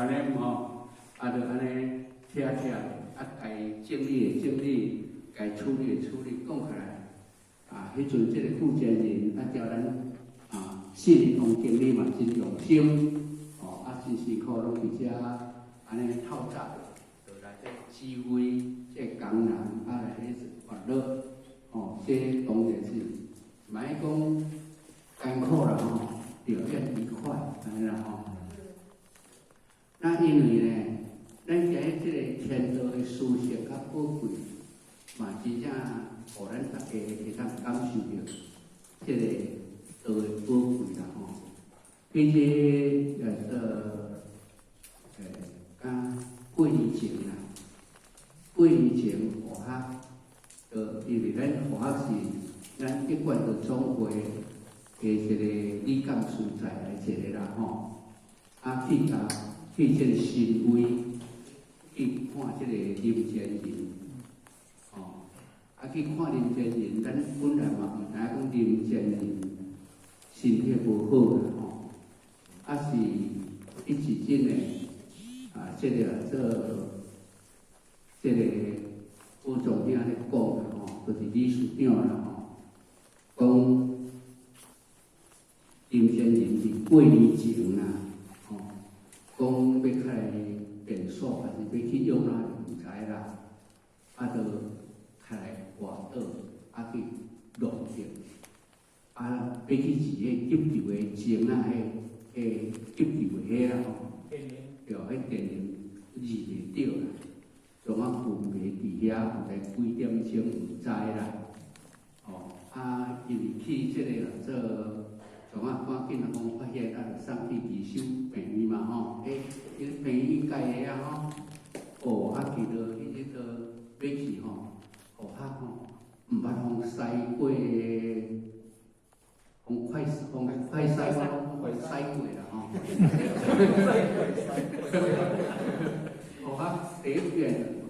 按呢吼，啊，就按呢拆拆，啊，該整理的整理，該處理的處理，講起來，啊，彼陣這個負責人啊，叫咱啊，四日王經理嘛真用心，哦，啊，真辛苦攏佇遮按呢透早就來這指揮這個工人啊來咧活絡，哦，這當然是莫講艱苦啦吼，著愛愉快，按呢啦吼。那因為呢，咱今日這個天道的殊勝佮寶貴，嘛真正予咱大家會當感受著這個道的寶貴啦吼。其實敢8年前啦，8年前護學，就因為咱護學是咱一貫的總會的一個理監事在來一個啦吼，啊去共去這個新威去看這個林前人，吼，啊去看林前人，咱本來嘛毋知影講林前人身體無好啦吼，啊是一時陣的啊，這個做這個副總長咧講啦吼，就是理事長啦吼，講林前人佇8年前啦，吼，講欲開便所，還是欲去用哪毋知啦，啊，就開來跋倒，啊去弄著，啊，欲去飼彼急救的鐘仔，彼急救的彼啦吼，對，彼電鈴按袂著啦，創啊昏迷佇遐，毋知幾點鐘毋知啦，哦，啊，因為去這個做創啊趕緊啊，講發現啊，就送去二手病院嘛吼，欸，彼病院蓋的啊吼，哦，啊去到彼個欲去吼，護學吼，毋捌予篩過，予快予快篩，我攏予篩過啦吼。護學第一遍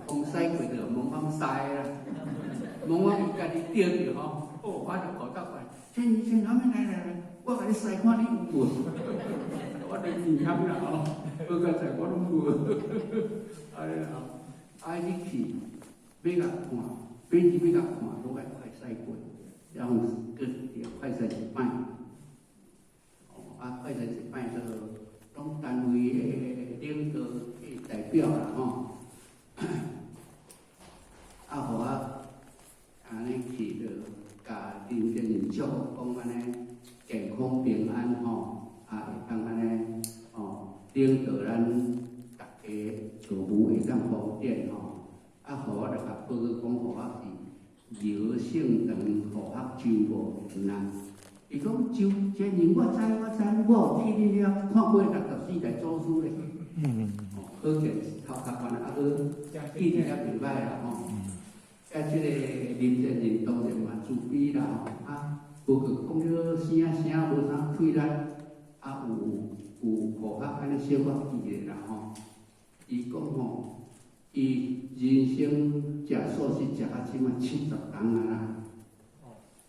予篩過就猛講篩啦，猛講伊家己著著吼，哦，我就鼓捣過來，先生，後面來來來，我共你篩看你有無？我咧耳音啦吼，好佳哉我攏無。哎呀，啊你去欲共看，欲去欲共看，攏愛快篩過，然後閣快篩一擺。哦，啊快篩一擺，就攏單位的領導去代表啦吼。啊，予我按呢去就共林前人祝福講按呢健康平安吼，啊會當按呢吼領導咱逐家道務會當方便吼。啊，予我就共報告講，予我是饒勝堂護學周無緣啦。伊講周前人我知我知，我有去恁遐看過64代祖師咧。哦，可見頭殼懸啊，閣記性也袂歹啦吼。啊，這個林前人當然嘛慈悲啦吼，啊，無閣講著聲聲無啥氣力，啊有有護學按呢小可記咧啦吼。伊講吼，伊人生食素食食到這擺70冬啊啦，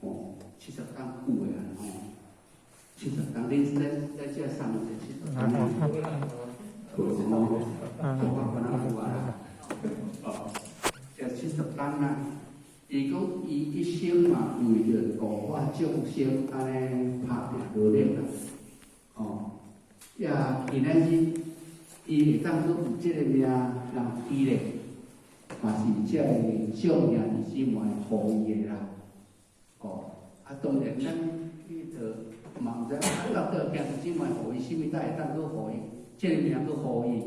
哦，70冬久的啊吼，七十冬，恁咱咱遮送一個70冬，無吼，護學敢若有啊啦，哦，食70冬啊。伊講伊一生嘛為著度化眾生，按呢拍拚努力啦，哦，也今仔日伊會當閣有這個命人記咧，嘛是這個眾兄弟姊妹予伊的啦，哦，啊當然咱彼個嘛毋知啊到底兄弟姊妹予伊啥物，才會當閣予伊這個命閣予伊。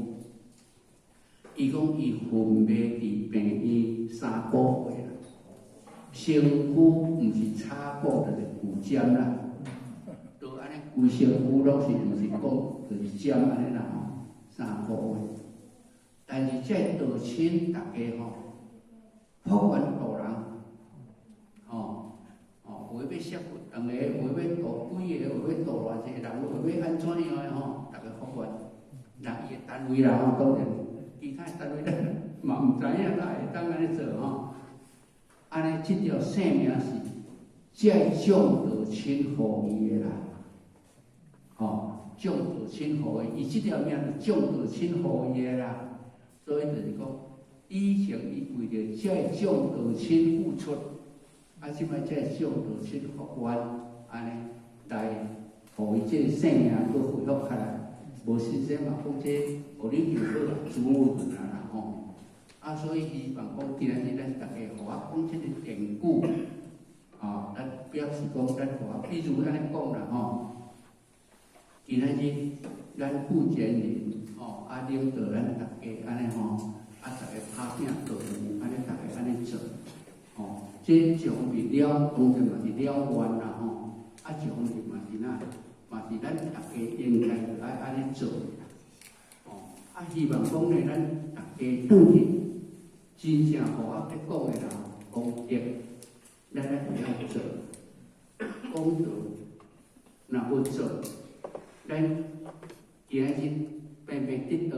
伊講伊昏迷佇病院3個月啦。身軀毋是插骨就是骨針啦，都按呢規身軀攏是毋是骨就是針按呢啦吼，3個月。但是這道親逐家吼，福緣度人，吼吼，有的欲說佛兩個，有的欲度幾個，有的欲度偌濟人，有的欲按怎樣的吼，逐家福緣。那伊的單位啦吼，當然，其他的單位咱嘛毋知影，哪會當按呢做吼。按呢，這條性命是這眾道親予伊的啦，吼。眾道親予伊，伊這條命是眾道親予伊的啦。所以就是講，以前伊為著這个眾道親付出，啊，這擺這个眾道親發願，按呢來予伊這个性命閣恢復起來。無實際嘛，講這予你就好啊，主文啊啦吼。啊，所以希望講今仔日咱逐家予我講這个典故，啊，咱表示講咱予我，比如按呢講啦吼。今仔日咱負責人吼，啊領導咱逐家按呢吼，啊逐家拍拚道務，按呢逐家按呢做，吼，這一方面了，當然嘛是了願啦吼，啊一方面嘛是哪，嘛是咱逐家應該著愛按呢做啦，吼，啊希望講呢，咱逐家轉去真正予我咧講的啦，功德，咱愛會曉做，講道若無做，咱今仔日平平得道，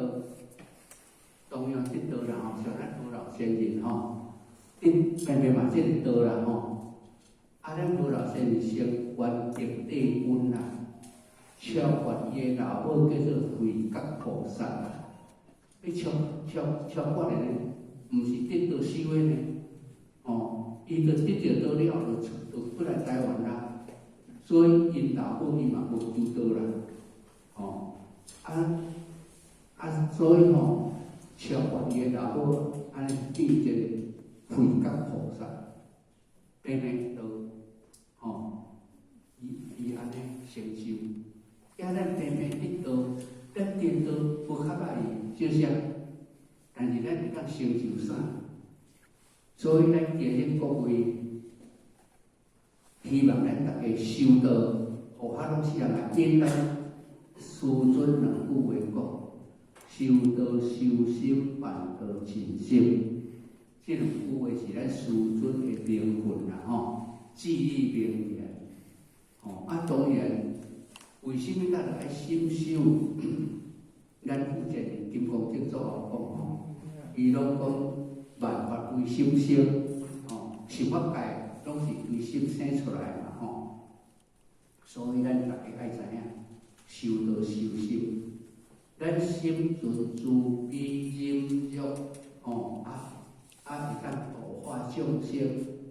同樣得道啦吼，像咱何老先生吼，得平平嘛這个道啦吼。啊，咱何老先生先圓得帝君啦，超越伊的老母叫做慧覺菩薩啦。你超超超越的呢，毋是得道死的呢，吼，伊就得著道了後，就就過來台灣啦。所以𪜶老母伊嘛無求道啦。吼，啊啊，所以吼，超越伊的老母，按呢變一个慧覺菩薩，平平道，吼，伊伊按呢成就，抑咱平平得道，咱得道無較歹伊少少，但是咱會當成就啥？所以咱今日各位，希望咱逐家修道，予較攏是人來簡單。師尊兩句話講：修道修心，辦道盡心。這兩句話是咱師尊的名訓啦，吼，至理名言。吼啊，當然，為什麼咱愛心修？咱負責人金剛經祖後講吼，伊攏講萬法唯心生，吼，十法界攏是唯心生出來嘛，吼。所以咱逐家愛知影。修道修心，咱心存慈悲忍辱，吼啊啊，會當度化眾生，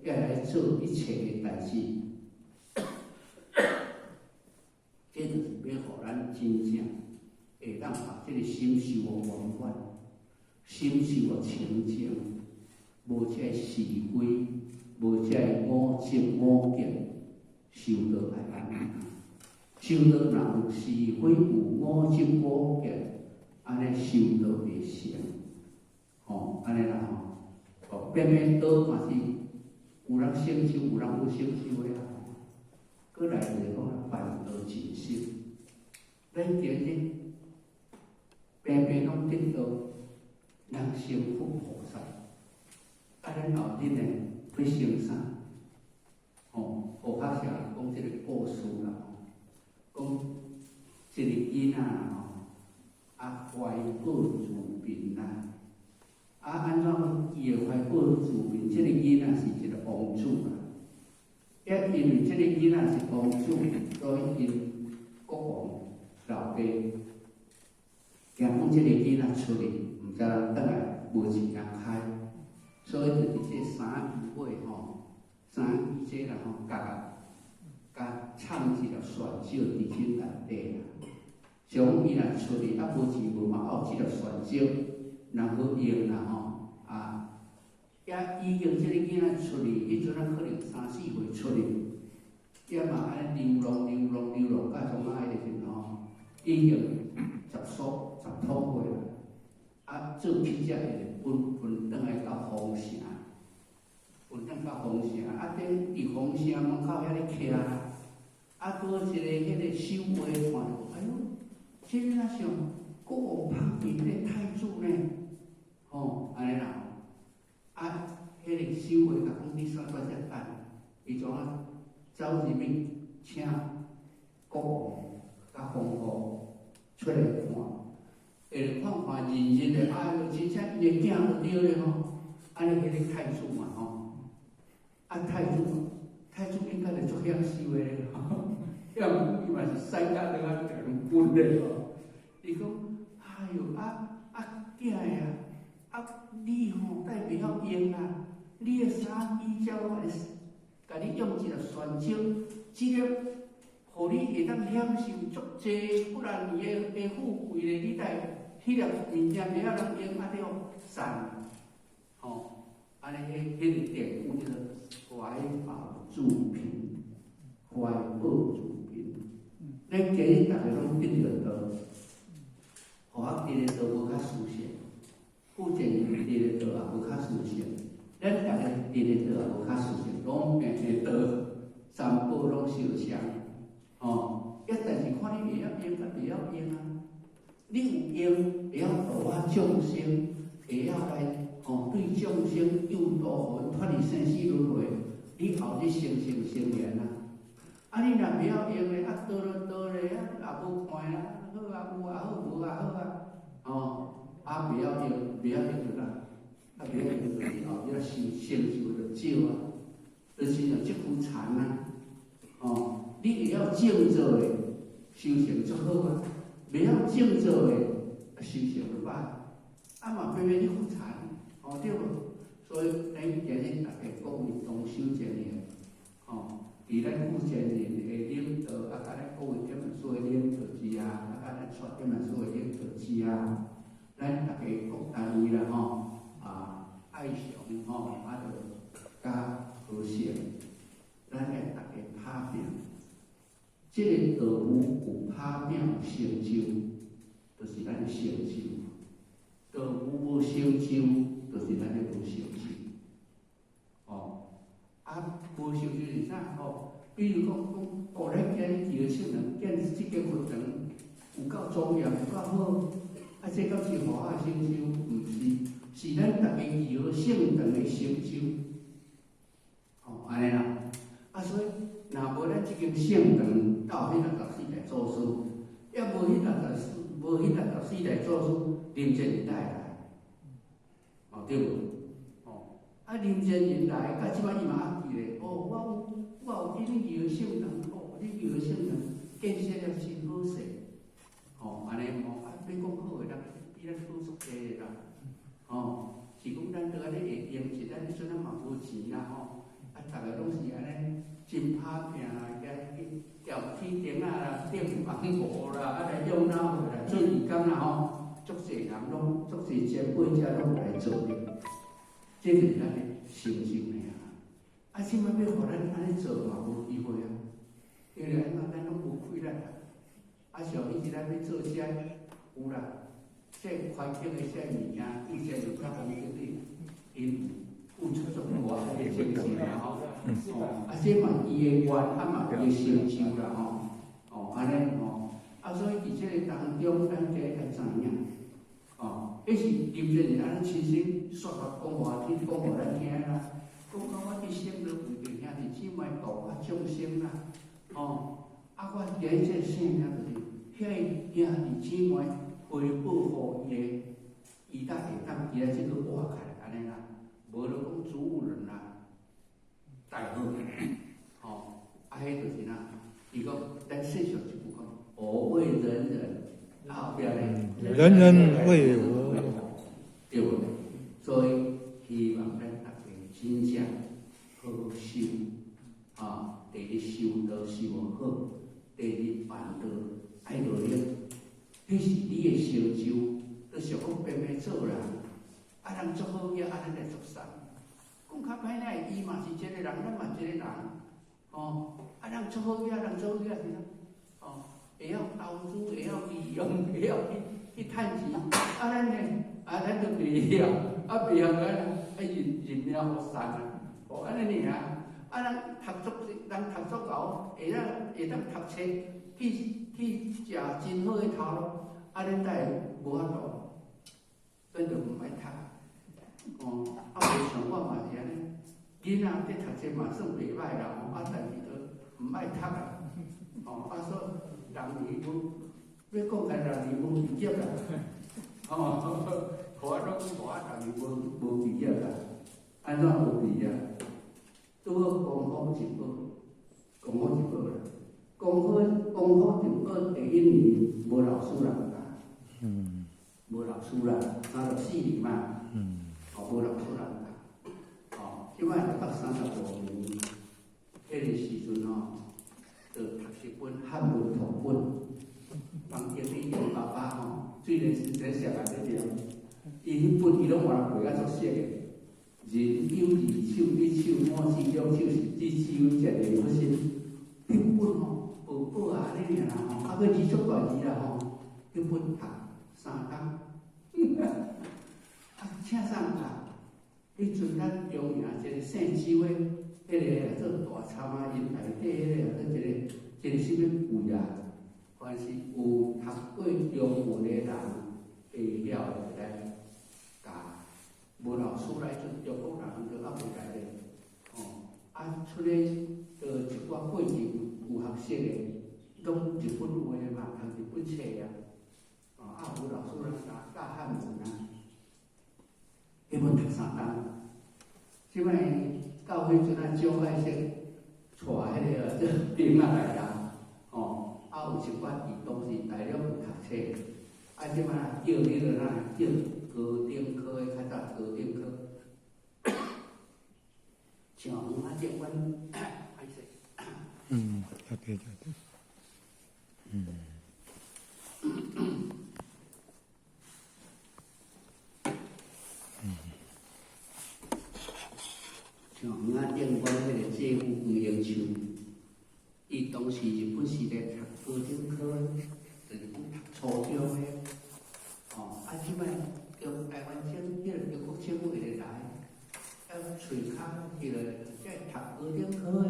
欲來做一切的代誌，這就是欲予咱真正會當把這个心修予圓滿，心修予清淨，無這是非，無這我執我見，修道愛按呢。修道若有是非有我執我見，按呢修道袂成，吼，按呢啦吼，哦，偏偏道嘛是有人成就，有人無成就的啦。閣來就是講辦道盡心，咱今日平平攏得道，人成佛菩薩，啊，咱後日呢欲成啥？吼，佛較常講這個故事啦。講一个囡仔吼，啊懷抱自貧啦，啊按怎講伊會懷抱自貧？這個囡仔是一個王子啦，也因為這個囡仔是王子，所以𪜶國王老爸驚講這個囡仔出去，毋知轉來無錢通開，所以就佇這衫衣尾吼，衫衣這啦吼，共共藏一粒璇石佇這內底啦。像伊若出去啊，無錢無嘛，有這粒璇石，人好用啦吼。啊，也已經這個囡仔出去，彼陣啊可能三四歲出去，也嘛按呢流浪流浪流浪到創啊的時陣吼，已經十所十土歲啦。啊，做乞食的分分轉來到風城，分轉到風城，啊，頂佇風城門口遐咧徛，啊，拄一個彼個守衛看著，哎喲，這个若像國王旁邊的太子呢，吼，按呢啦，啊，彼個守衛共講你煞佇遮等，伊怎啊走入去請國王佮皇后出來看，會看看認認的，哎喲，真正伊的囝就對咧吼，按呢彼個太子嘛吼，啊太子，太子應該會足享受的吼，要毋伊嘛是屎甲落啊，共分咧吼。伊講，哎喲，啊啊囝啊，啊你吼帶袂曉用啊，你的衫衣遮我共你，共你用一粒旋石，這粒予你會當享受足濟幾若年的富貴咧，你帶彼粒物件袂曉通用，啊對散，吼，按呢彼彼個典故叫做懷寶自貧，懷寶自貧。咱今日逐个攏得著道，予我得的道無較殊勝，富前得的道也無較殊勝，咱逐个得的道也無較殊勝，攏變成道，三寶攏相像，吼。啊，但是看你會曉用佮袂曉用啊。你有用，會曉度我眾生，會曉來吼對眾生誘導，予𪜶脫離生死輪迴，你後日成聖成賢啊。啊，你若袂曉用咧，啊，倒咧倒咧，啊，也無看啊，好啊，有啊好，無啊好啊，吼，啊，袂曉用，袂曉用就哪？啊，袂曉用就你後日受承受就少啊，就是像這句禪啊，吼，你會曉靜坐的，修成足好啊；袂曉靜坐的，修成就歹。啊嘛，偏偏你復禪，吼對無？所以咱今日逐家各位同修正念，吼，佇咱富前人的領導，啊，佮咱各位點樣做的領導之下，啊，佮咱帶點樣做的領導之下，咱逐家各單位啦吼，啊，愛常吼，啊，就佮和諧，咱愛逐家拍拚。這個道夫有拍拚有成就，就是咱的成就；道夫無成就，就是咱的無成就。哦，啊，無成就是啥？吼，比如講講，哦，咱今日祈禱聖堂建這間佛堂有夠莊嚴，有夠好，啊，這敢是佛法成就？毋是，是咱逐家祈禱聖堂的成就。吼，按呢啦。啊，所以若無咱這間聖堂到彼64代祖師，抑無彼六十四，無彼64代祖師，林善仁哪會來？哦，對無？哦，啊，林善仁來，到這擺伊嘛猶記咧。哦，我有去恁祈禱聖堂，哦，恁祈禱聖堂建設了真好勢。吼，按呢吼，啊，欲講好的人比咱好足濟的啦。吼，是講咱都按呢會用一，咱彼陣咱嘛無錢啦吼，啊，逐个攏是按呢真拍拚啦，加去吊起燈仔啦，釘網布啦，啊來養老會啦，做義工啦吼，足濟人攏，足濟前輩遮攏來做的，這就是咱的成就爾。啊，這擺欲予咱按呢做嘛無機會啊，因為按怎咱攏無氣力啊。啊，像以前咱欲做這有啦，這環境的這物件，以前就較黃經理，𪜶付出足大的精神啦吼。哦，啊，這嘛伊的願，啊嘛伊的成就啦吼。哦，按呢吼，啊，所以佇這個當中，咱加愛知影，哦，彼是林善仁按呢親身說法講予我聽，講予咱聽啦。講講我一生都為著兄弟姊妹度我眾生啦，吼，啊，我今日這個生命就是遐兄弟姊妹回報予伊的，伊才會當今仔這個活起來按呢啦，無就講植物人啦，大好，吼，啊，彼就是哪，伊講咱世俗一句講，我為人人，後壁咧，人人為我，對無？所以希望咱逐家真正好修，啊，第一修道修好，第二辦道愛努力，彼是你的成就。就是講平平做人，啊人足好額，啊咱來足捒。講較歹聽，伊嘛是一個人，咱嘛一個人，吼，啊人足好額，人足好額是啥？哦，會曉投資，會曉利用，會曉去去趁錢，啊咱呢，啊咱就袂曉，啊袂曉咱啊認認命予捒啊，哦按呢爾，啊人讀足，人讀足𠢕，會當讀冊去去食真好的頭路，啊咱才會無法度，咱就毋愛讀，哦，啊無像我嘛是按呢，囡仔佇讀冊嘛算袂䆀啦，吼，啊但是都毋愛讀啊，哦，啊所以6年無，欲講起來6年無畢業啦，吼，我攏講我6年無畢業啦，按怎無畢業？拄好功夫一報，功夫一報啦，公好定报第一年無老師人教，無老師啦，34年嘛，哦，無老師人教，哦，這擺135年，彼个時陣吼，就讀一本漢文讀本，房經理楊爸爸吼，雖然是在寫來這條，伊彼本伊攏換過啊足熟的。人有二手，一手滿手，兩手是指只有一個不是？彼本吼，薄薄啊，按呢爾啦吼，啊閣字足大字啦吼，彼本讀3工，啊，請啥人教？彼陣咱中營一個姓周的，彼个做大參啊，𪜶內底彼个做一個一個啥物位啊？凡是有讀過中文的人會曉的來教，無老師來陣中國人就猶未來咧，吼，啊，出咧就一寡過程有學識的，攏日本話嘛，讀日本冊啊，哦，啊無老師來教教漢文啊，彼本讀3工。這擺到彼陣啊，蔣介石帶彼个做兵仔來啦，吼，啊有一寡佇當時大陸有讀冊，啊這擺叫彼個哪叫高等科的，較早高等科，像我這阮歹勢。嗯，對對對，嗯。像仔頂阮彼個姐夫黃英秋，伊當時日本時代讀高等科，就是講讀初中的，哦，啊，這擺中台灣省彼個中國政府會來，啊，喙較彼個這讀高等科的，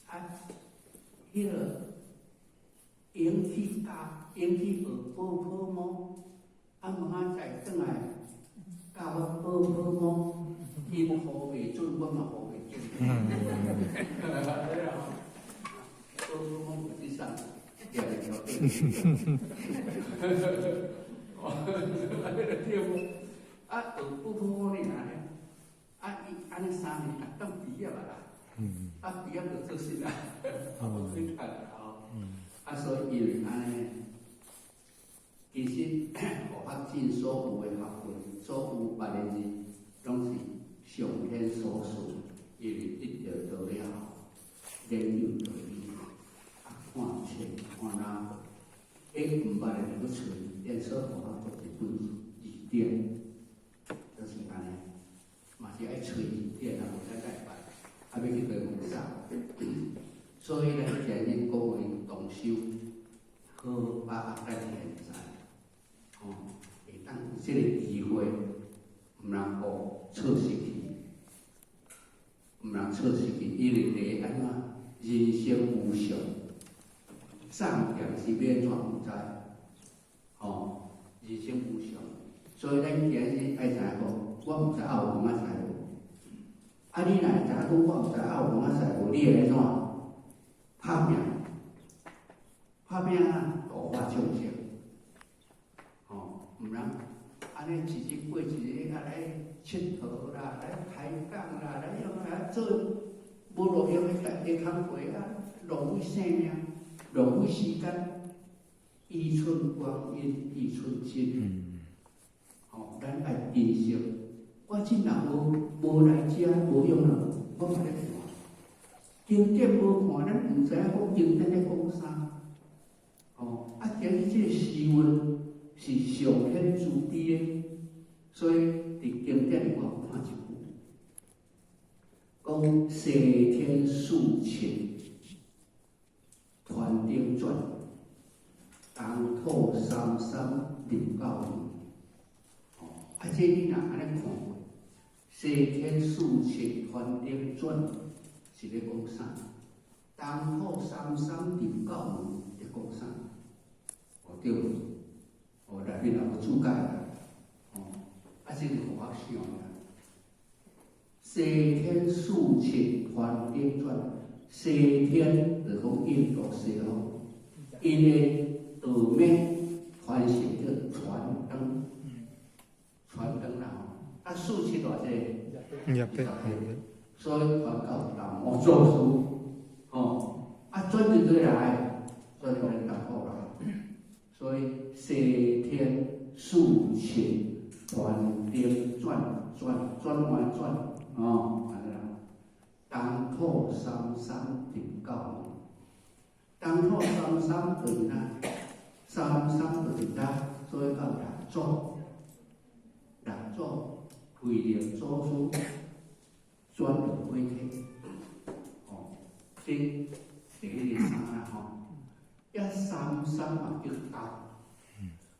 啊，彼個英去教，英去學保普摸，啊，明仔載轉來教我保普摸。𪜶呼袂準，我嘛呼袂準。保普摸有這啥？掠佇頭頂。哦，對無？啊，學保普摸爾呢？啊，伊按呢3年讀當畢業啊啦。啊，畢業就做事啦，啊，無去讀啦吼。啊，所以因為按呢，其實護法真所有的學問，所有捌的字，攏是上天所賜，因為得著道了後，研究道理，啊，看冊看哪，彼毋捌的就去揣，連鎖互我做一本字典，就是按呢，嘛是愛揣字典啊，無使再捌，啊，欲去對問啥？所以咱今日各位同修，好好把握咱現在，吼，會當有這個機會，毋通予錯失去。毋通錯失去，因為第一按怎？人生無常，送行是欲按怎毋知，吼，人生無常，所以咱今日愛知影講，我毋知後有通仔無。啊，你若會知影講我毋知後有通仔無，你會按怎？拍拚，拍拚啊，度化眾生，吼，毋通按呢一日過一日啊來𨑨迌啦，來開講啦，來用來做無路用的家己工課啊，浪費性命，浪費時間，一寸光陰一寸金，吼，咱愛珍惜。我這若無來遮無用啦，我嘛咧看經典無看，咱毋知影講經典咧講啥。吼，啊，今日這個時運是上顯慈悲的，所以佇經典裡我有看一句，講西天四切傳燈轉，東土三三入教門。吼，啊，這你若按呢看過，西天四切傳燈轉是咧講啥？東土三三入教門咧講啥？哦，對無？哦，內面也有注解啦。哦，啊，這是予我想啦。西天四切傳燈轉，西天就講印度西方，𪜶的道命傳承叫傳燈，傳燈啦吼。啊，四七偌濟？28。所以傳到南無祖師，吼，啊，啊，轉佇佗來，轉佇咱東土來。所以西天四切傳燈轉轉轉換轉，哦，按呢啦。東土三三入教門，東土三三就是哪？三三就是哪？所以到六祖，六祖慧能祖師轉入火體，哦，這第一個三啦吼，一三三嘛叫九，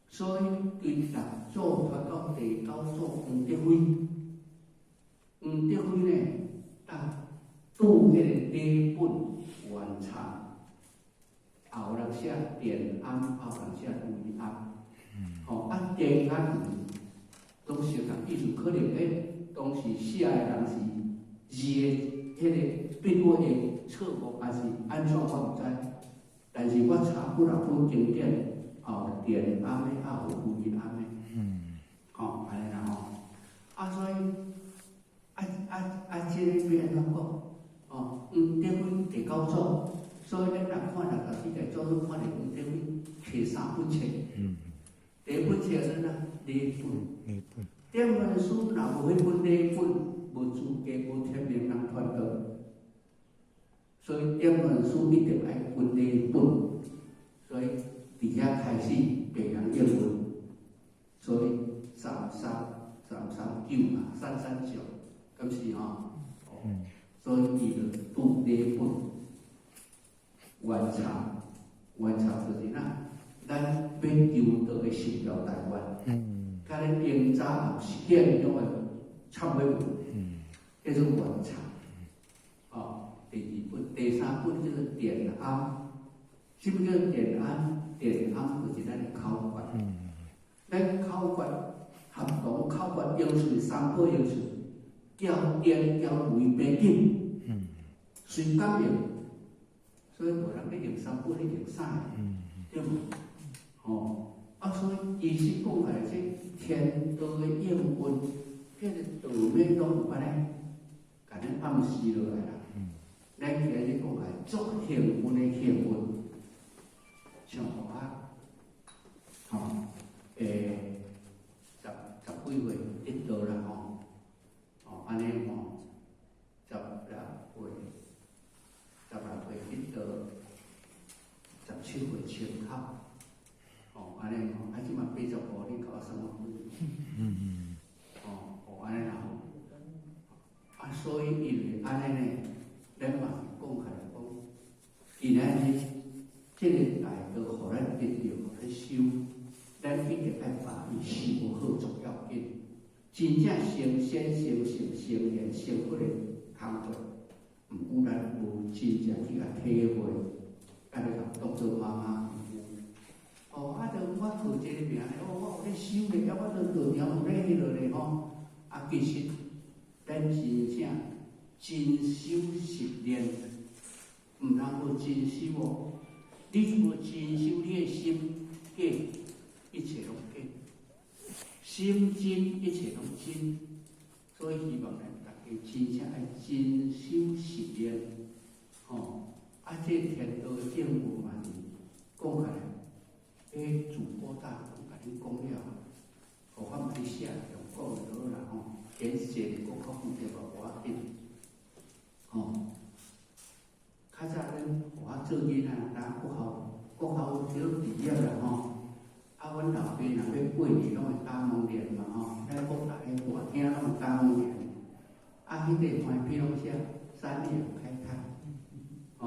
所以對六祖傳到第九祖黃德輝，黃德輝呢，啊，拄彼個禮本圓懺，後人寫電庵，後人寫維庵，吼啊電庵攏相仝意思，可能彼當時寫的人是字的彼個筆畫的錯誤，還是按怎我毋知。但是我查幾若本經典，有電庵的，也有維庵的，吼，按呢啦吼。啊，所以啊啊啊，這个欲按怎講？哦，黃德輝第九祖，所以咱若看六十四代祖師，看著黃德輝摕三本冊。第一本冊是啥？禮本。禮本。點文師若無彼本禮本，無資格無天命通傳道。所以點文師一定愛跟禮本，所以佇遐開始別人應運，所以三三三三九嘛，三三九，敢是吼？所以伊就拄禮本圓懺，圓懺就是哪？咱欲求道的十條大願，佮咱應早實踐種的懺悔文，叫做圓懺。哦，第二本、第三本叫做電庵，什麼叫電庵？電庵就是咱的口訣。咱口訣合同口訣用喙三寶用喙，交電交為白金，隨感應。所以無人咧用三寶，咧用啥？對無？吼，啊，所以其實講來，這天道的應運，彼個道尾攏有按呢，共咱暗示落來啦。咱今日講來足幸運的幸運，像我吼，十十幾歲得道啦吼，哦，按呢吼，16歲，16歲得道，17歲清口，哦，按呢吼，啊，這馬85，你共我算我幾？哦，哦，按呢啦吼，啊，所以因為按呢呢，咱嘛是講起來講，今仔日這個大道，予咱得著，予咱修，咱一定愛把伊修好足要緊。真正成仙、成聖、成賢、成佛的工作，毋過咱無真正去共體會，按呢當做馬馬虎虎。哦，啊，著我號這个名咧，哦，我有咧修咧，啊，我著道場有咧彼落咧吼。啊，其實咱真正真修實練，毋通無真修哦。你無真修，你的心假，一切攏假。心真，一切攏真。所以希望咱大家真正愛真修實練，吼。啊，這天道應運嘛是講起來，彼祖國大講共恁講了，予我嘛去寫，用講就好啦吼。連寫的閣較負責嘛無要緊，吼。較早咱予我做囡仔，咱國校國校叫畢業啦吼。啊，阮老爸若欲過年攏會打門簾嘛吼，咱國大的大廳攏會打門簾。啊，彼個橫批攏寫三陽開泰，吼。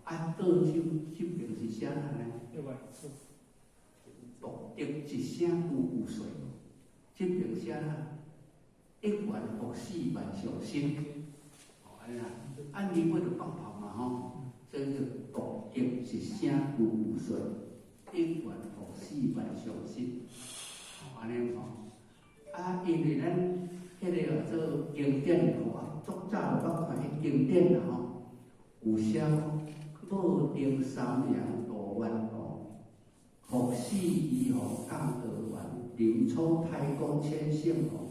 啊，倒手這爿是寫啥呢？獨得一聲具有歲，這爿寫啥？一元復始萬象新，哦，按呢啦。啊，年尾就放炮嘛吼，所以叫獨得一聲具有歲，一元復始萬象新，哦，按呢吼。啊，因為咱彼個做經典吼，啊，足早就捌看彼經典啦吼，有寫講無定三陽渡彎道，復始移王降道元，臨初太公千聖王，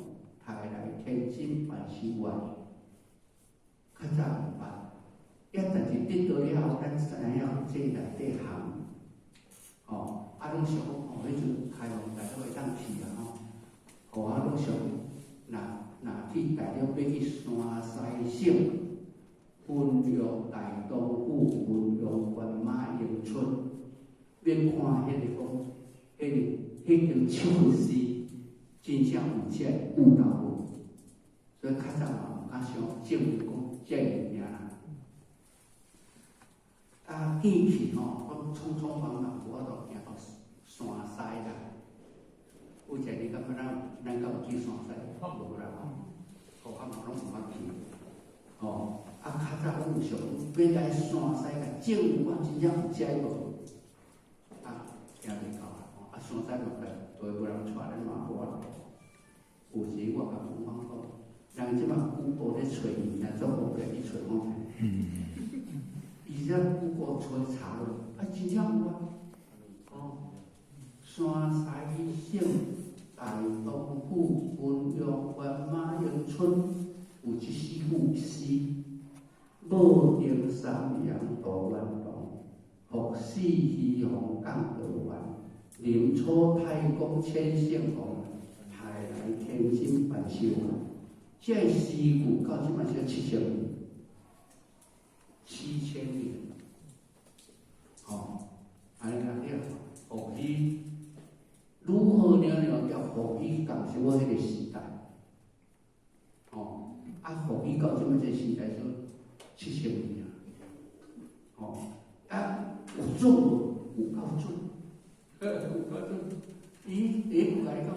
泰來天津萬壽元。較早毋捌，抑但是得到了後，咱知影這內底含，吼，啊，攏想講吼，彼陣開放大陸會當去啊吼，吼啊，攏想若若去大陸欲去山西省汾陽大同府汾陽縣馬營村，欲看彼个講，彼个彼間七佛寺真正有這個悟道無？所以較早嘛毋敢想證明講這个物件啦。啊，見去吼，攏匆匆忙忙無法度行到山西啦。有一個你感覺咱敢有去山西？無啦吼，好啊嘛攏毋捌去。吼，啊，較早阮有想講，欲來山西共證明講真正有遮無？啊，行袂到啦吼，啊，山西嘛都無人帶咱嘛無法度。有時我共阮講，人這擺 Google 咧揣物件，做方便去揣看覓。伊這 Google 揣查落，啊，真正有啊！哦，山西省大同府汾陽縣馬營村有這四句詩：武定三陽渡元堂，福璽虛皇降道元，臨楚太公千聖王，泰來天津辦修行。這個詩句到這擺才7000年，7000年，吼，按呢了，伏羲如何娘娘叫伏羲共是我彼个時代，吼，啊，伏羲到這擺這個時代說7000年啊，吼，啊，有準無？有夠準，有夠準。伊第一句共你講，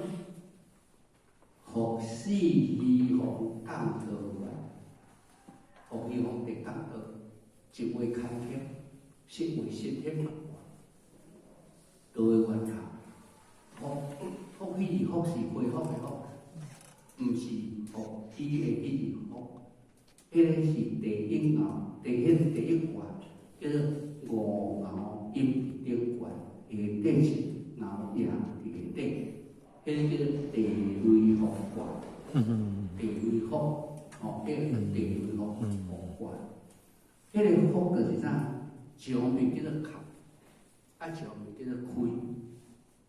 伏羲虛皇降道元，伏羲皇帝降道，一話開天，實話實天道的源頭。伏伏羲是伏是恢復的復，毋是伏羲的彼個伏，彼個是地一爻，地彼個第一卦叫做五爻陰頂卦，下底是爻陽佇下底，彼個叫做地雷伏卦，地雷伏，吼，彼個地雷伏伏卦，彼個伏就是啥？上面叫做合，啊上面叫做開，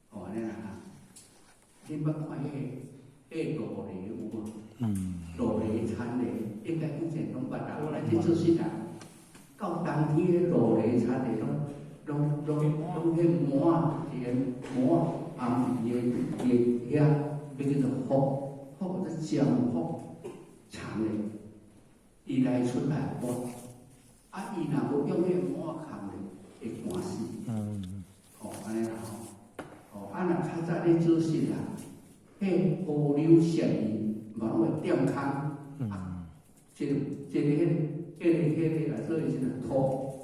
吼，按呢啦哈。你捌看彼個羅犁有無？羅犁田犁應該以前攏捌啦。咱這做穡人，到冬天的羅犁田犁攏攏攏攏彼膜仔，一個膜仔頷佇伊的遐，彼叫做覆，覆做占卜田犁，伊來出來抹，啊，伊若無用彼個膜仔崁咧，會寒死。吼，按呢啦吼，吼，啊，若較早咧做穡啊，彼河流線嘛攏會點空，啊，一個一個彼個彼個彼個來做伊時陣土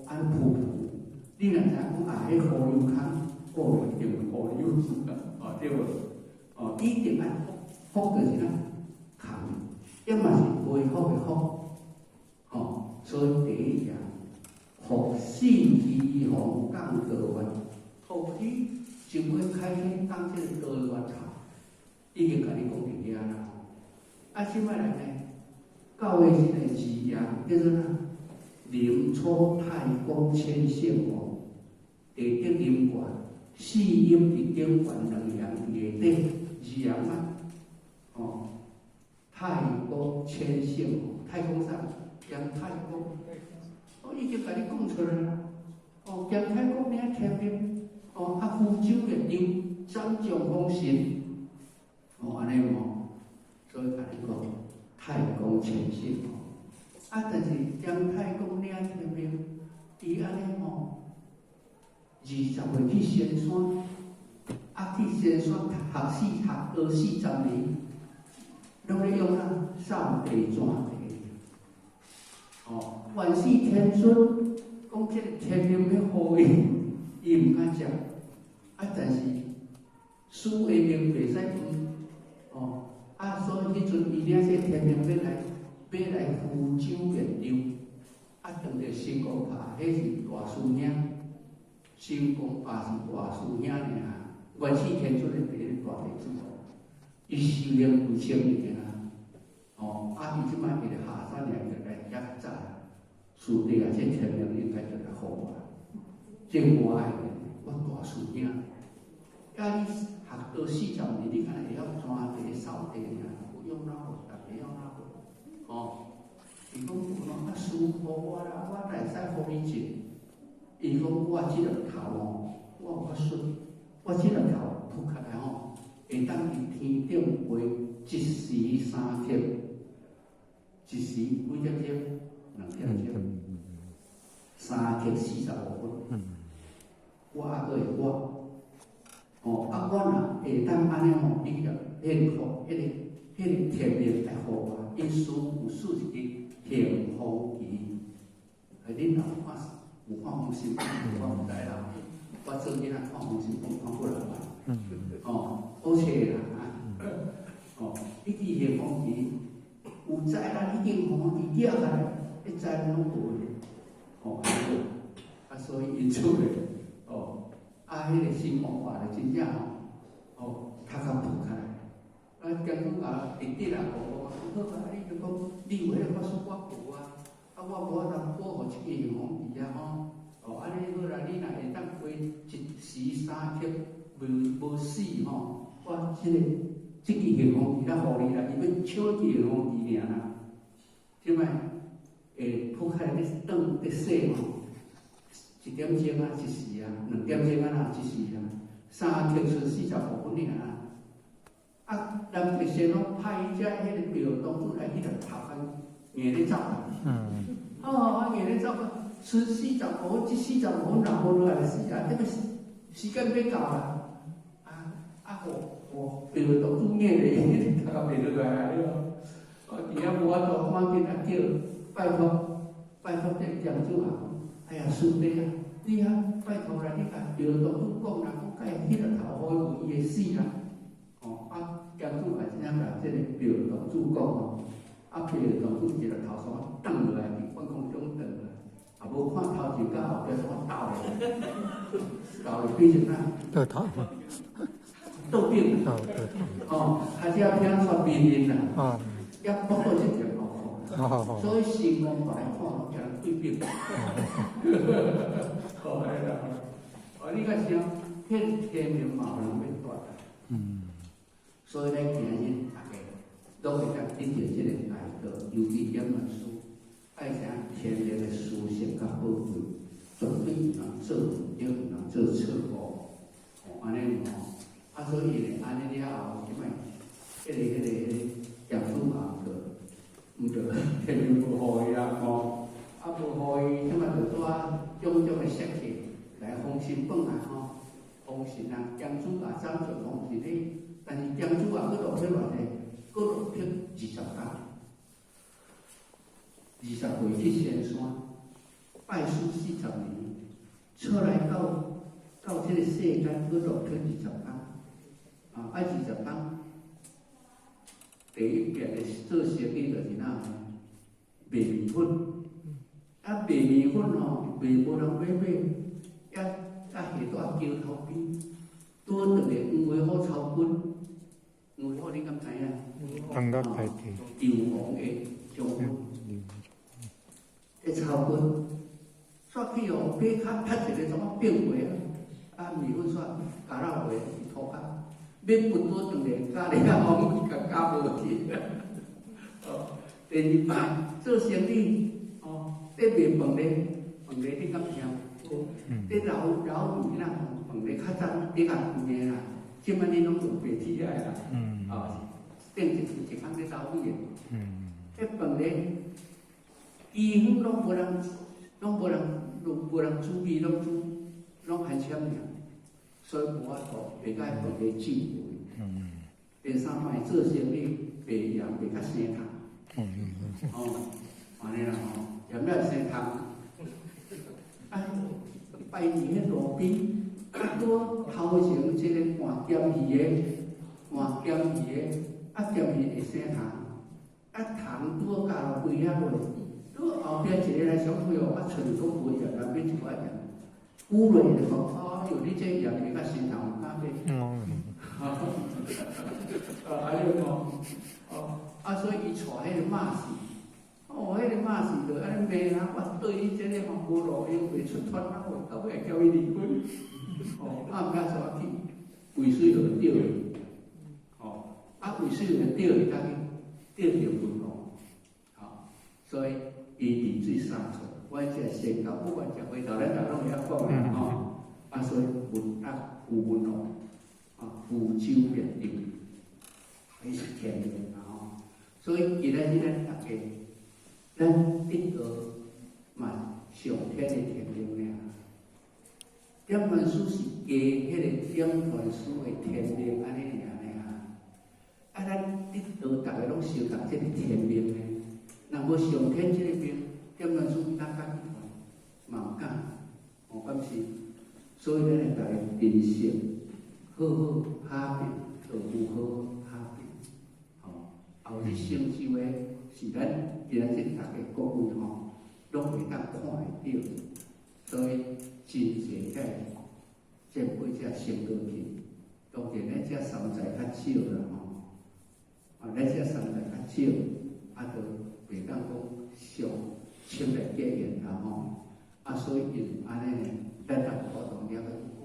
按呢鋪鋪，你若知影講啊，彼河流空，哦，一定有河流，哦，對無？哦，一定愛覆覆就是咱崁，抑嘛是恢復的復，吼，所以第一樣，伏羲虛皇降道元，伏羲就會開天降這個道的源頭，已經共你講佇遐啦。啊，這擺來呢，到的這個字樣叫做啥？臨楚太公千聖王，地德林卦，四陰佇頂懸，兩陽佇下底，二陽啊，哦，太公千聖王，太公啥？姜太公，哦，已經共你講出來啦。哦，姜太公領天命，哦，啊，福州煉油，斬將封神，哦，按呢無？所以共你講，太公千聖王，啊，但是姜太公領天命，伊按呢吼，20歲去仙山，啊，去仙山學四學學40年，攏咧用啥？掃地鑽地。哦，元始天尊講這個天命欲予伊，伊毋敢接，啊，但是師的命袂使斷，哦，啊，所以彼陣伊領這個天命欲來福州煉油，啊，當著神功拍，彼是大師兄，神功拍是大師兄爾。元始天尊的第一個大弟子，伊修行幾千年啊，哦，啊，伊這擺會下山來就來遐早，師師弟啊，這天命應該就來予我，這無愛的，我大師兄。啊，你學道40年，你敢若會曉鑽地掃地爾，有用腦無？逐家用腦無？哦，伊講無咯，啊，師予我啦，我哪會使予你種？伊講我這粒頭吼，我有法術，我這粒頭撲起來吼，會當佇天頂飛一時三刻，一時幾點鐘？2點鐘，3刻45分。我猶閣會活。哦，啊，我若會當按呢吼，你個迄個彼個天命來予我，𪜶師有賜一支玄風旗，啊，恁若有看有看風神榜，我毋知啦。我做囡仔看風神榜看過來嘛。哦，好冊啦，哦，彼支玄風旗有災難已經吼，伊舉起來，彼災難攏無去。哦，啊，所以𪜶出來，哦。啊，彼個新王法咧，真正吼，哦，頭殼撲起來。啊，兼講啊，弟弟啊，講講，好啊，你就講，你有彼個法術，我無啊，啊，我無法度保護這個玄風旗啊，吼。哦，按呢好啦，你若會當飛一時三刻無無死吼，我這個這支玄風旗才予你啦，伊欲搶這玄風旗爾啦。這擺會撲起來咧轉咧洗吼。1點鐘啊，一時啊，2點鐘啊，啦，一時啊，3刻賰45分爾啦。啊，人就先攏派伊遮彼個廟當主來彼個頭殼硬咧走啦。哦，啊硬咧走啊，賰四十五，這四十五分若無落來就死啊！這個時間欲到啦。啊啊，予予廟當主硬咧，頭殼袂落來啊！哦，佇遐無法度，趕緊啊叫，拜託拜託這個業主啊！哎呀，師弟啊，你啊拜託啦，你共廟當主講啦，講該彼個頭予伊會死啦。哦，啊，業主嘛真正共這個廟當主講吼，啊，廟當主一個頭煞轉落來，佇半空中轉落來，啊，無看頭前佮後壁煞鬥咧，鬥咧變成哪？倒頭。倒轉。倒頭。哦，較這偏出面面啦。哦。也不過這條路。所以成功來看，攏共人對比。好啦，哦，你較想，彼天命嘛有人欲奪啦。所以咱今日大家攏會當得著這個大道，尤其嚴老師，愛知影天然的殊勝佮寶貴，絕對毋通做毋對，毋通做錯誤。哦，按呢吼，啊，所以咧，按呢了後，這擺彼個業主啊，就毋對，天命無予伊啊，吼，啊無予伊，這擺就拄啊種種的設計來封神榜啊，吼，封神啊，江主啊，斬盡封神咧，但是江主啊，閣落去偌濟，閣落去20工，20歲去仙山拜師40年，出來到這個世間，閣落去二十工，啊，啊二十工，第一遍的做生意就是哪，賣麵粉，啊賣麵粉吼，賣無人欲買，啊啊下佇橋頭邊，拄好遇著黃尾虎操軍，黃尾虎你敢知影？感覺家己。救亡的將軍，咧操軍，煞去予馬跤踢一个，怎啊變回啊？啊麵粉煞加落回佇塗跤，欲跋倒轉來，加了吼，共加無去。哦，第二擺做生意，哦，咧賣飯咧，飯咧你敢聽？咧老老米啦，飯咧較早比較貴的啦，這擺你攏用白鐵仔的啦。哦，頂一一工咧老米的。彼飯咧，規園攏無人，攏無人，攏無人煮米，攏煮，攏番攕爾，所以無法度賣共飯咧煮。第三擺做生意賣鹽賣較生蟲。哦，按呢啦吼，鹽了生蟲。啊，擺佇彼路邊，啊，拄頭前一个換鹹魚的，換鹹魚的，啊，鹹魚會生蟲，啊，蟲拄好咬落胃遐落，拄後壁一個來想開哦，啊，揣講無鹽，來買一寡鹽，久落就講，哦喲，你這鹽賣較生蟲，毋敢買。啊，按呢吼，哦，啊，所以伊娶彼個馬氏，哦，彼個馬嘛是就按呢罵啦，我對伊這個吼無路用，袂出傳啊，到尾會叫伊離婚。哦，啊，毋知怎去渭水河釣去，吼，啊，渭水河釣去，才去釣著文王，吼，所以伊治水三錯，我這先到，不管食回頭，咱逐家攏會曉講啦，吼，啊，所以文啊，吳文王，啊，符咒滅定，彼是天命啦，吼，所以今仔日咱逐家，咱得到嘛上天的天命爾。點傳師是加彼個點傳師的天命按呢爾爾啊，咱得到逐家攏相共這个天命呢。若無上天這个命，點傳師哪敢去傳？嘛毋敢，哦，敢是？所以咱會逐家珍惜，好好打拼，道夫好好打拼，吼，後日成就的是咱今仔日逐家各位吼，攏會當看會著，所以真濟個前輩才升過去，當然咱這三才較少啦吼，啊，咱這三才較少，啊，就袂當講上清來結緣啦吼，啊，所以因為按呢呢，咱也無法度了解哦，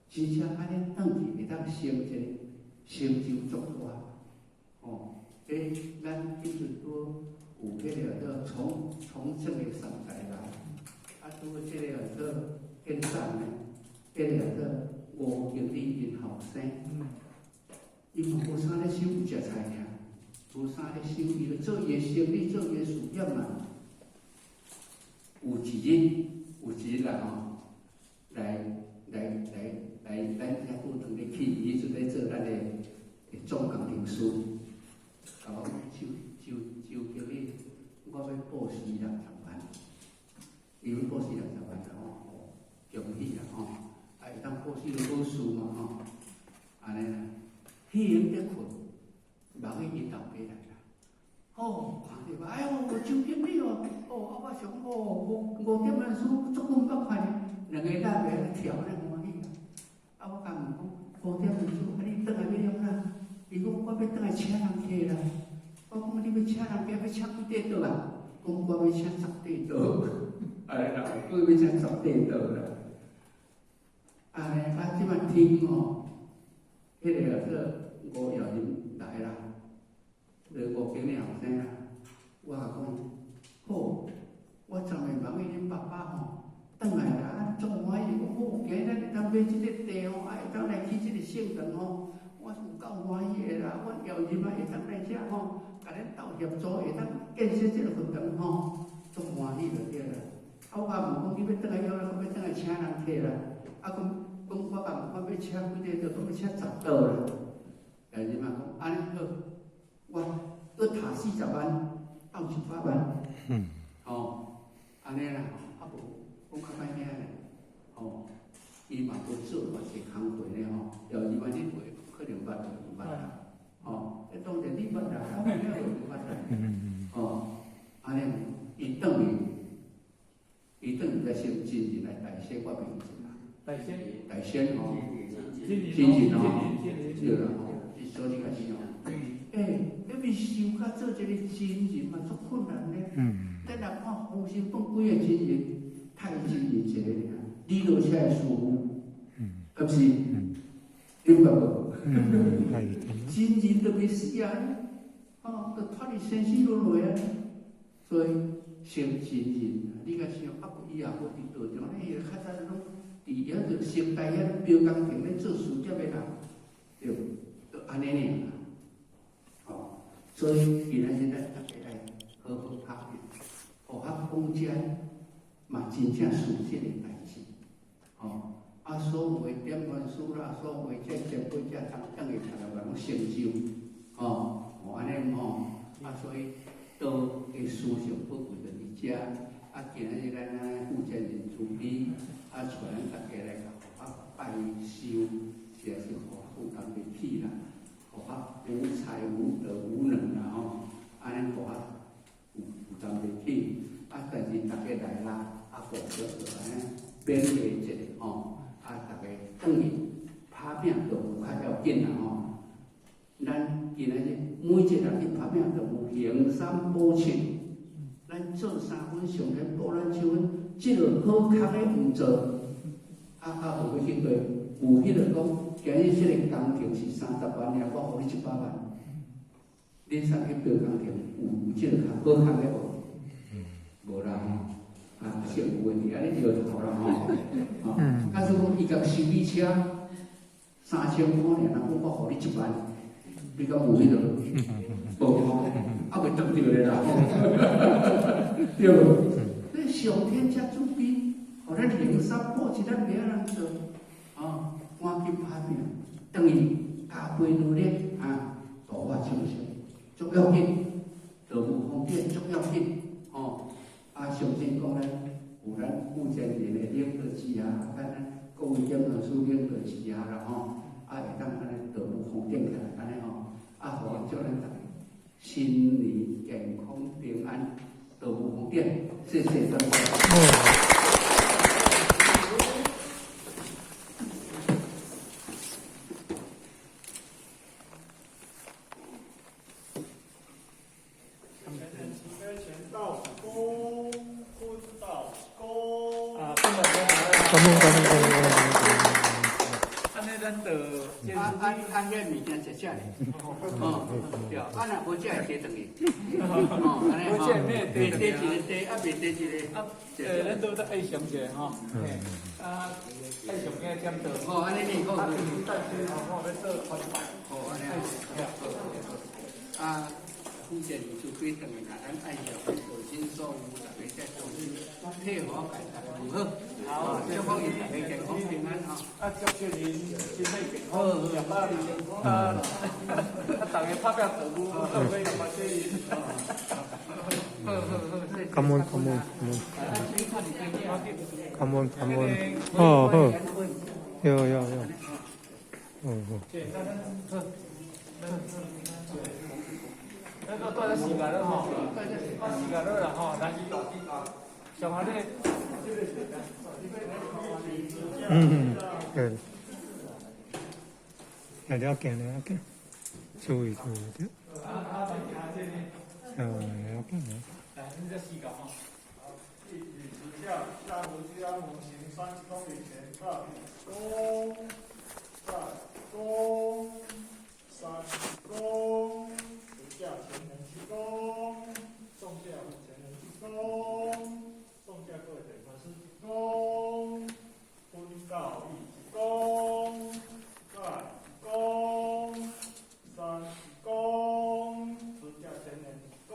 真正按呢轉去會當成一個成就足大，吼，欸，咱彼陣拄有彼個叫做從從政的三才來，啊，拄這個叫做建長的，彼個叫做吳經理𪜶後生，伊嘛無啥咧收食菜爾，無啥咧收，伊就做伊的生意，做伊的事業嘛。有一日，有一日啦吼，來來來來，咱遮拄轉咧去，伊陣咧做咱的總工程師，共我講周周周經理，我欲布施六十萬，伊欲布施六十萬啦吼，恭喜啦吼，啊會當布施就好事嘛吼，按呢啦，彼閒咧睏，夢見𪜶老爸來啦，哦，看著哎喲，周經理哦，哦，啊我想哦，五五點鐘書足久毋捌看著，兩個禮拜咧跳咧歡喜啊，啊我共問講，五點鐘書，啊你轉來欲創啥？伊講我欲轉來請人客啦。我講你欲請人客，欲請幾塊桌啊？講我欲請十塊桌，哎啦，我欲請十塊桌啦。按呢，啊，這擺聽吼，彼個叫做吳耀仁來啦，個吳經理後生啦，我共講，好，我昨暝夢見恁爸爸吼，轉來啦，啊，足歡喜，講好，今日咱會當買這個地吼，啊，會當來起這個聖堂吼，我是有夠歡喜的啦。阮耀仁嘛會當來遮吼，共咱鬥協助，會當建設這個佛堂吼，足歡喜就對啦。啊，我共問講，你欲轉來欲啦，講欲轉來請人客啦。啊，講講我共問講欲請幾塊桌，講欲請十桌啦。但是嘛講，按呢好，我閣趁40萬，鬥100萬。吼，按呢啦，啊無講較歹聽咧，吼，伊嘛無做偌濟工課咧吼，姚二萬你話可能捌毋捌啦，吼，欸當然你捌啦，我了毋捌啦，吼，按呢伊轉去，伊轉去才先真人來大仙，我袂記啦。大仙。大仙吼，真人吼，對啦吼，所以開始吼，欸，你欲修甲做一個真人嘛，足困難咧。咱若看封神榜幾个真人，太真人一個爾，李老車的師傅，敢是？你有感覺無？真人都袂死啊！哦，都脫離生死輪迴啊！所以成真人，你共想啊，伊也無佇道場咧，伊較早攏佇遐個生態遐標工程咧做事業的人，對，就按呢爾啦。哦，所以今仔日咱逐家愛好好拍拼，學學講遮嘛真正事實的代誌，吼。啊，所有的點傳師啦，所有的這前輩這當等於逐個攏成就，吼，哦按呢吼，啊，所以道的思想寶貴就佇遮。啊，今仔日咱安呢負責人慈悲，啊，帶咱逐家來共學拜修，實在是予負擔袂起啦，予無才無德無能啦吼，按呢予負負擔袂起。啊，但是逐家來啦，啊，互相就按呢勉勵一下吼。啊，逐家轉去拍拼就有較要緊啦吼。咱今仔日每一個人去拍拼，就有行三寶七，咱做三分，上天報咱七分，這个好康的毋做，啊，無欲去過，有彼个講，今日這个工程是30萬爾，我予你100萬，恁上去標工程，有這个較好康的無？無啦吼，啊，是有問題，按呢搖頭啦吼，吼，假使講伊共修理車3000箍爾，若講我予你1萬，你敢有彼个？無吼，猶未當著咧啦，對無？你上天遮慈悲，予咱行善布施，咱袂曉人做，哦，趕緊拍拚，轉去加倍努力啊，度化眾生，足要緊，道務方便足要緊，吼。啊，上天講咱有咱負責人的領導之下，咱各位檢核師領導之下啦，吼，啊，會當按呢道務方便起來，按呢吼，啊，予祝咱逐家新年健康平安，道務方便，謝謝大家。道公，坤道公。啊，本來感恩感恩感恩感恩。按呢，咱就按按按，遐物件食食咧，哦，對，啊若無食會提轉去，哦，按呢吼，袂提一个提，啊袂提一个，啊，咱都得愛上者吼，啊，愛上囝點到，哦，按呢你好，啊，等下吼，我欲做傳拜，哦，按呢啊，負責人就變轉來，咱愛上道心所有逐家在中心配合大家問好，好，祝福𪜶逐家健康平安吼。啊，祝祝恁身體健康，啊，啊，逐家拍拚道務，到尾也嘛這。好好好，感恩感恩感恩感恩感恩，好好，有有有，嗯嗯。咱都帶咗時間了吼，帶時間了啦吼，但是上下咧。嗯，對，來了解了解，注意注意對。嗯，了解了。來，你這時間吼。一舉直下，下湖居安模型30公里前大公，在公，三公，直下前人鞠躬，送驾前人鞠躬，送駕各位法師鞠躬，坤道義鞠躬，在公，三公，直下前人鞠躬，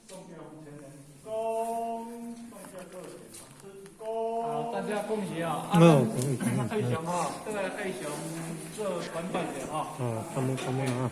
送駕前人鞠躬，送駕各位法師鞠躬。好，大家恭喜啊！啊，咱愛上吼，這個愛上做傳拜者吼。啊，感恩感恩啊！